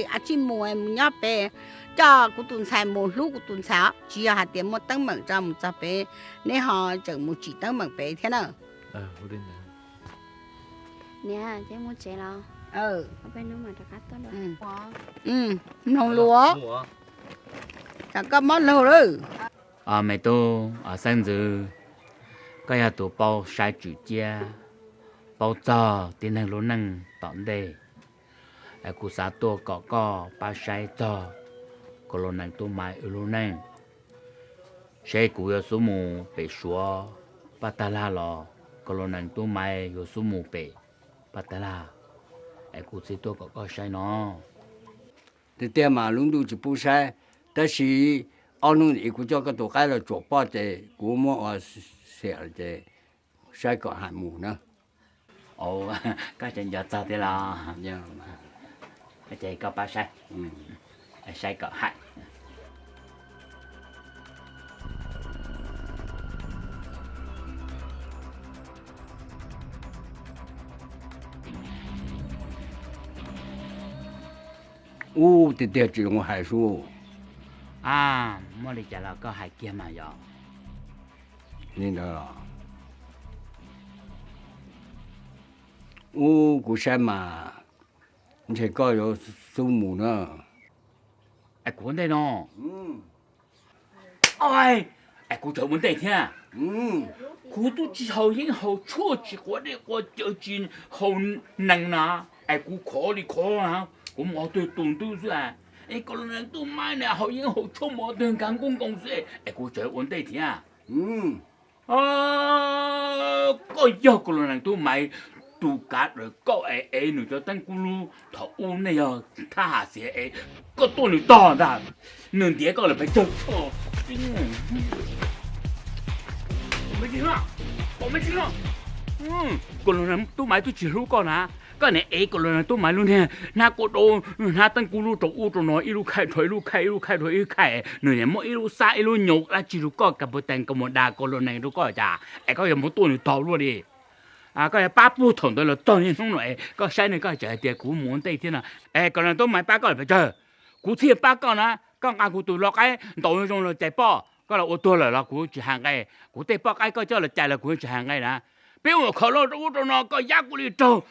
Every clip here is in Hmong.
Ab, tsis mus, mus nyob pem, coj kuv tus ntxhais mus hlub kuv tus ntxhais os. Tsis yog hais tias muaj teeb meem tso mus txog pem, neb ho tseem mus tsim teeb meem pem thiab na. Niam, ces mus tsev los? Peb hnub mam rov qab tuaj dua. Mloog lus, tsam koj mob laug lawm. Me tub, xeeb ntxwv, koj yog tus paub saib tswm ciab, paub txog tib neeg lub neej tom ntej. Es kuv xav tuaj kom koj pab saib txog Kos Los Nees Tub Maiv wb lub neej, seb kuv yuav xub mus pem Suav Paj Tag Lag los Kos Los Nees Tub Maiv yuav xub mus pem Paj Tag Lag. Es kuv thiaj tuaj kom koj saib no. Tiag tiag mas lub ntuj tsis pub saib, tab sis ob hnub ntawd kuv coj koj tus qaib los tsuam poj ces kuv muab ua xiam ces saib kom hais mus na. Koj tseem nco txog thiab los? Ces koj pab saib, saib kom hais. Ub, tiag tiag tsis zoo hais sub. Muaj li cas los koj hais kiag mas yog. Li ntawd los? Ub, kuv saib mas ntshe koj yuav xub mus na. Es kuv ua ntej no. Es kuv tseem ua ntej thiab. Kuv twb tsis haus yeeb haus tshuaj, tsis quav dej quav cawv, tsis haus nees na. Es kuv khov li khov na, kuv mus ua twg tus ntwj xwb. Es Kos Los Nees Tub Maiv na haus yeeb haus tshuaj mus ua twg nkag nkuj nkoos xwb, es kuv tseem ua ntej thiab. Koj yog Kos Los Nees Tub Maiv tus kav dawm koj es ev nws cov teeb kub lub thaum ub nej yog thab ham xia es koj tuaj nws tog ntag, nws ntiav koj lawm pes tsawg. Kos Los Nees Tub Maiv twb tsis hlub koj na, koj niam ev Kos Los Nees Tub Maiv lub niag hnab kuj dau, hnab teeb kub lub rau ub rau no, ib lub khaij rau ib lub khaij, ib lub khaij rau ib lub khaij, nws niam muaj ib lub xab ib lub nyuag dab tsi rau koj, kas pus tees kas mus das Kos Los Nees rau koj cas es koj yuav mus tuaj nws tog luaj li. Koj yuav pab puag thaum ntawd los txog niaj hnub no es koj saib ne koj tseem hais tias kuv mus ua ntej thiab no. Es Kos Los Nees Tub Maiv pab koj lawm pes tsawg, kuv thiaj pab koj na. Koj nqa kuv tus lau qaib ntaus zoo los cais poj, koj los ua tuag lawm los kuv tsis hais nqe, kuv tej poj qaib koj coj los cais los kuv tsis hais nqe na. Peb ua khov loj rau ub rau no koj yab kuv li raug,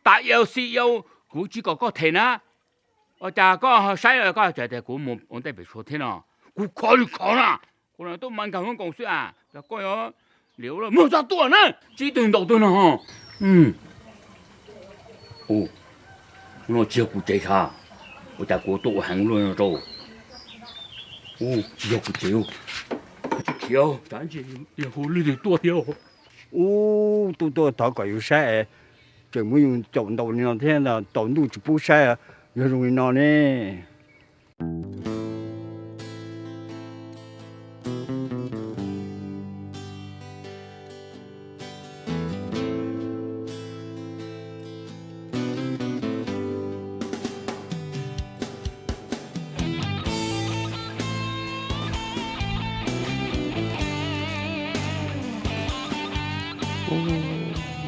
tas yau xi yau, kuv tsis kom koj them na. Ua cas koj ho saib koj tseem tias kuv mus ua ntej pem Suav thiab no? Kuv khov li khov na, kuv tuaj mas nkag lub nkoos xwb a, koj yuav liam ua luaj mog txog tuaj na, tsis twg ntaus twg no. Ub, no tsis yog kuv tsev sav, ua cas kuv tuaj ua heev luaj no rau? Ub, tsis yog kuv tsev, tsis khiav, tsam ntshe yog hu lwj twg tuaj thiab. Ub, tuaj tuaj thov kom yus saib, tseem muab yus caum ntaus li no thiab, tau ntuj tsis pub saib, yog zoo li no ne.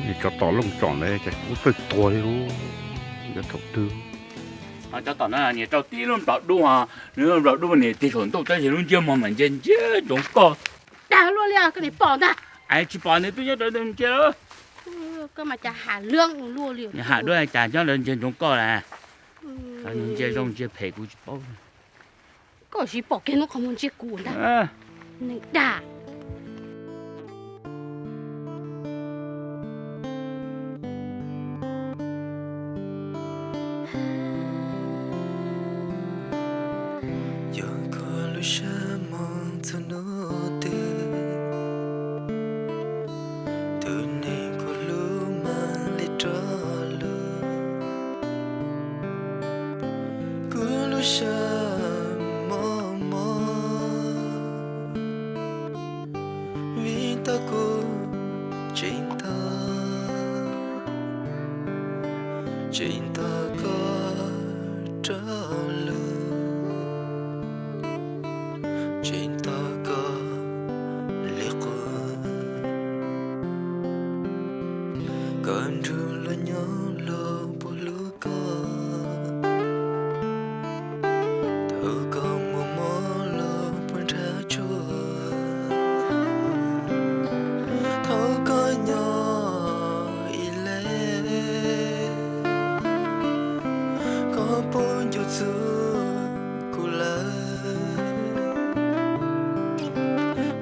Niam tsov tom looj tsom ntawd ces kuv txawj tuag li lub, yuav thaum twg. Tsov tom no niam rau tib lub nplog dub, nws lub nplog dub niam tig saum ntuj tab sis lub ntsiab mog mas ntsia ntsia ntsoov koj. Dag luaj li koj niam pom ntag. Tsis pom nws twb nyob rawv ntsia. Koj mas cas ham luaj li. Ham luaj cas nyob rawv ntsia ntsoov koj las. Ntsia zoo ntsia phem kuv tsis paub. Koj tsis pom kiag hnub qhov muag ntsia kuv ntag. Neeg dag. Yog koj lub sab moog txug nub twg, tus neeg kuv hlub mam li rov lug. Kuv lub sab mob mob, vim tau kuv tseem ntog, tseem ntog koj rov lug, tseem ntog koj li qub, koj nrug luag nyob luag puas hlub koj. Txub kuv lawm,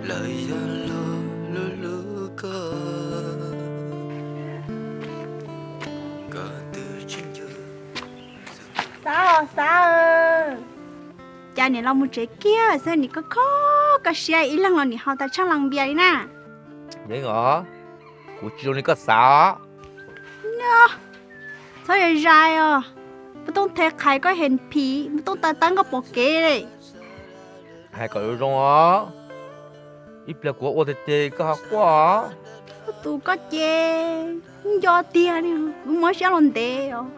lawv yog los hlub hlub koj, koj twb tsis nco. Xav os, Xav. Cas niam los mus tsev kiag xwb, niam koj kho koj siab ib leeg los niam haus tas tshaj lees npias li na. Yeeb os, kuv tsis zoo li koj xav os. Txhob zais zais os, puas tooj the qhais koj heem phim, puas tooj tas tab koj pom kev li. Hais kom zoo zoo os, ib pliag kuv ua tiag tiag koj ho quaj os. Koj tus koj ces nco tiag li, kuv mob siab los ntev os.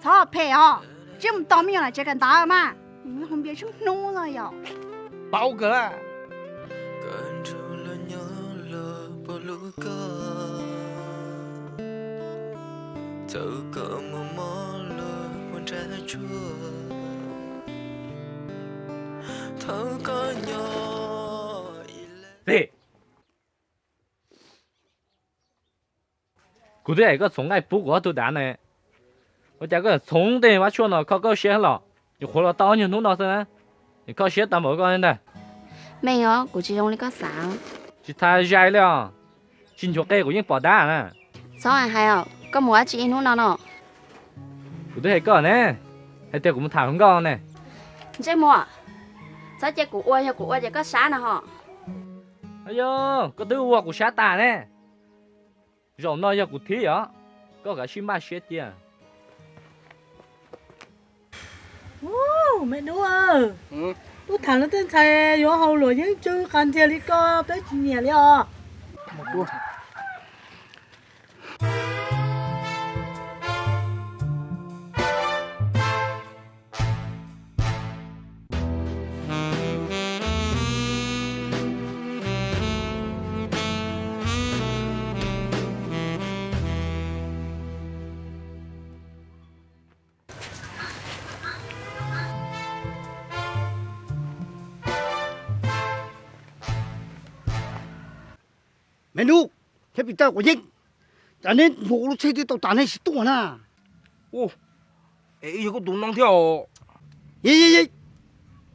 Txhob phem os, tsiab mus tos me nyuam lawm tsev kawm ntawv mas, hau npias tshoob hnub no yom. Paub kawg la. Txawm koj muaj mob los puas ntshav tsuag, thaum koj nyob ib leeg. Kuv twb hais koj txhoov nqaij pub kuv ob tug dav ne, ua cas koj txhoov tej vab tshuaj no kho koj siab los? Nyuam qhuav los tau ob nyuag hnub no xwb na, kho siab tag npaum koj ntag. Meej os, kuv tsis zoo li koj xav. Tsis tas zais li os, tsis nchuav qe kuv yeej pom dab na. Txhob hais os, koj mus dab tsi ib hnub no no? Kuv twb hais koj ne, hais tias kuv mus tham hluas nkauj ne. Ntsej muag, txhob cia kuv ua, yog kuv ua ces koj sab no ho. Ayo, koj twb ua kuv sab tas ne. Zaum no yog kuv thib os, koj kav sib npaj siab cia. Me Dub, wb tham luag tej ntxhais yuav haus luam yeeb tsw qas ntxiag li ko, peb tsis nyiam li os. Me Nub thiab Pis Tawj, quav yeeb, cas neb nrug lub tsheb twb tau tas nej tsis tuaj na? Es wb yog koj tus noob thiab os.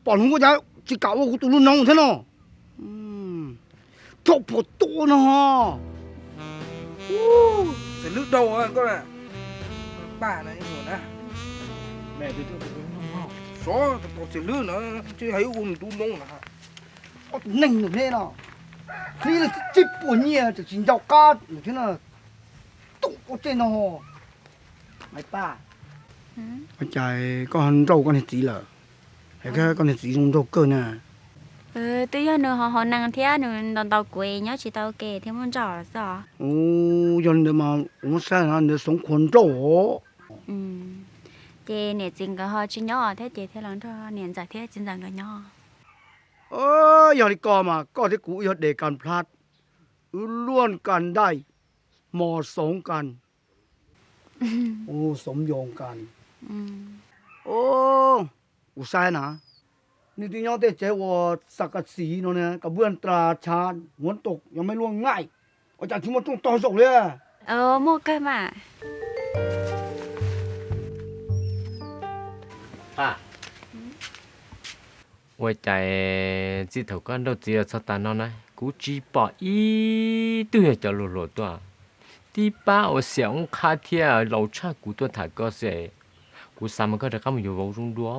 Pom hluas nkauj cas tsis kam ua kuv tus noob thiab no? Rau phom tuaj no. Txiv lwb dhau koj. Paj na, sov tau txiv lwb na, tsis hais ua nws tus noob na. Ob tug neeg nws ne no, hlib lawm tsib puas nyiaj tseem tsis ncau qab nws thiab no. Tuaj ua tej no. Maiv Paj, ua cas koj nrauj koj niag txiv lawm? Es koj niag txiv zoo nraug kawg na. Twb yog nws ho hauv neeg thiab nws ntaus ntaus kuv nyob tsis tau ua ke thiaj muaj nrauj xwb os. Yog li ntawd mas kuv muab saib no ntawd xoov khuav nrauj os. Ces niam txiv nkawd ho tsis nyob thiab ces thiaj los nrog niam ntxawm thiab txiv ntxawm nkawd nyob. Yog li ko mas koj thiab kuv wb yog des kas plhav, wb luaj kas ntaij, hmo xoov kas, xoov yoo kas. Kuv saib na, nej twb nyob tej tsev uas xa kas xis no ne, kas buaj nras tshav huav ntaus yog mej luaj ngaij, ua cas tsis muaj rooj tog zaum li. Muaj kawg mas. Ua cas txij thaum koj nrauj txiv los txog tas no na kuv tsis pom ib tug yog cov luag hluas tuaj, tib pab ua xiam oob qhab thiab laus tshaj kuv tuaj tham koj xwb. Kuv xav mas koj rov qab mus yuav vauv zoo dua.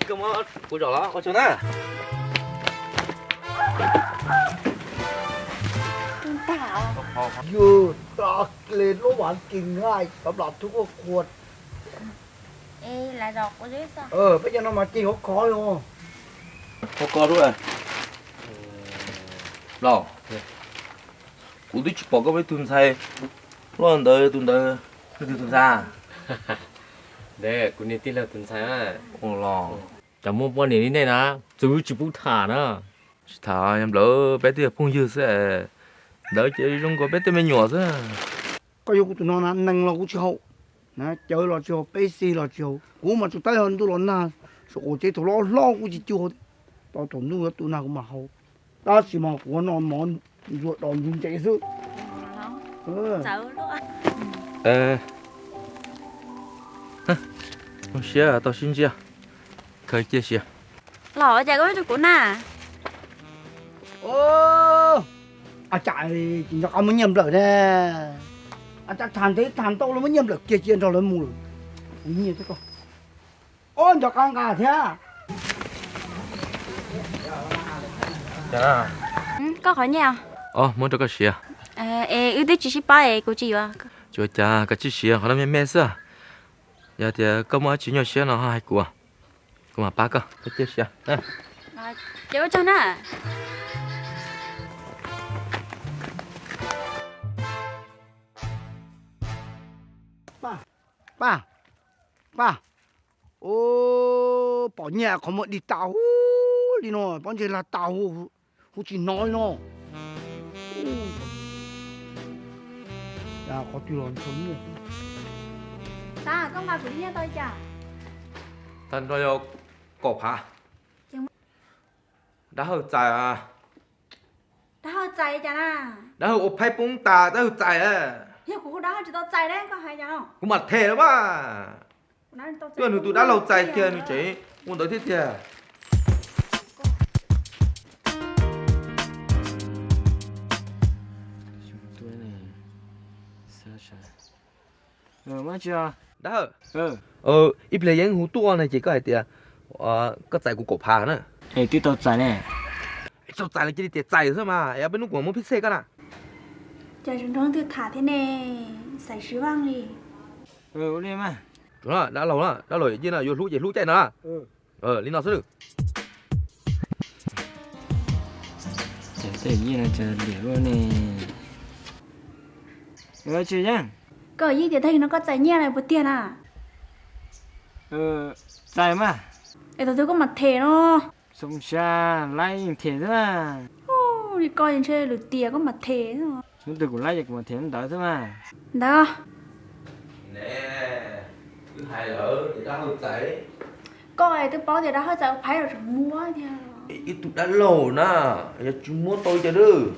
Koj muab kuv zom los ua tsaug na. Yus tas kles lub vas kis ngai sab plas tub kuj khuas. Peb cov no mas cig hauv khov li. Hauv khov lub. Los, kuv twb tsis pom koj peb tug ntxhais, los ntawd tus ntawd, tus ntxhais. Ntawd kuv niag tij laug tus ntxhais. Los, cas muaj poj niam li nej na, txwv tsis pub tham na. Tsis tham, yog nplawv peb twb yog phooj ywg xwb, ntawd ces zoo nkaus peb tej me nyuam xwb. Koj yuav kuv tus no na, nees los kuv tsis haus, cawv los tsis haus, peb xis los tsis haus, kuv mas tsuas tab yog ntuj los nag, saum qaum tsev thaum loj hlob kuv tsis cuag. Tau thaum ntuj yuav tu nag kuv mam haus. Tab sis mas kuv no mov ntsuag dos ntsuag ntsev xwb. Zoo siab tau sib ntsib. Khaws cia siav. Los cas koj muab rau kuv na? Ua cas tsis nco qab muab nyiaj nplawm ne? Ua cas tham ntev tham ntau los muab nyiaj nplawm kiag cia nrog lawv mus lawm. Kuv nyiaj thiab koj. Ua nco qab nqa thiab. Koj qhov nyiaj. Muab rau koj siav. Es wb twb tsis sib paub es kuv tsis yuav. Tsis ua cas, koj tsis siav qhov no me me xwb. Yog tias koj muaj dab tsi nyuaj siab no hais kuv, kuv mam pab koj, koj cia siav. Ces ua tsaug na. Paj, paj, pom nyiaj qhov muag dig tas huv li no, pob ntseg lag tas huv, hu tsis hnov li no. Qhov twg los ntshaw nyiaj. Tag, koj nqa kuv nyiaj tau li cas? Tag nrho yog kaum phav. Dab Hawj txais. Dab Hawj txais li cas na? Dab Hawj ua phaib poob tas Dab Hawj txais. Yog kuv hu Dab Hawj tsis tau txais ne, koj hais cas no? Kuv mam them lawm mas. Twb yog nws tus dab laug txais kiag nws tseem ua ntawd thiab tiag. Dab Hawj, ib pliag yeej hu tuaj ne ces koj hais tias koj txais kuv kaum phav na. Es twb tau txais ne. Tau txais los cia li tias txais xwb mas, es peb hnub kuv muab phij xej koj na. Cas tseem nrog leej twg tham thiab ne, xaiv sib vaj li. Ua li mas. Dab laug, dab laug yawm yij no yuav hlub ces hlub caij no. Li no xwb. Ces tej yij no cas liam luaj ne. Tsis yeej. Koj yij tias tag kis no koj txais nyiaj lawm puas tiag na? Txais mas. Es thaum twg koj mam them no? Xyoo xya laib yeej them xwb mas. Li koj ntshe lwm tiam koj mam them. Xyoo twg kuv laib ces kuv mam them ntawd xwb mas. Ntawd. Twb hais lawm tias Dab Hawj txais. Koj twb paub tias Dab Hawj txais ua phaib los tseem muab tiag. Ib tug dab laug na, yog tsis muab tau cas dab.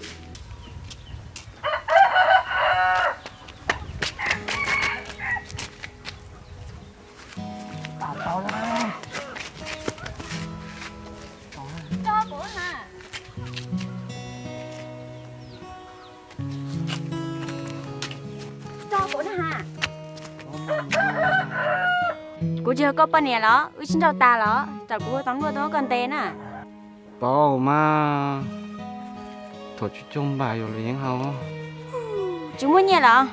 Kuv tsis yog koj poj niam los? Wb sib nrauj tas los? Tam kuv hu tau luaj tuaj koj ntes na. Paub mas, thaum tsis coj npam yuav luag yeeb haus. Tsis muaj nyiaj los?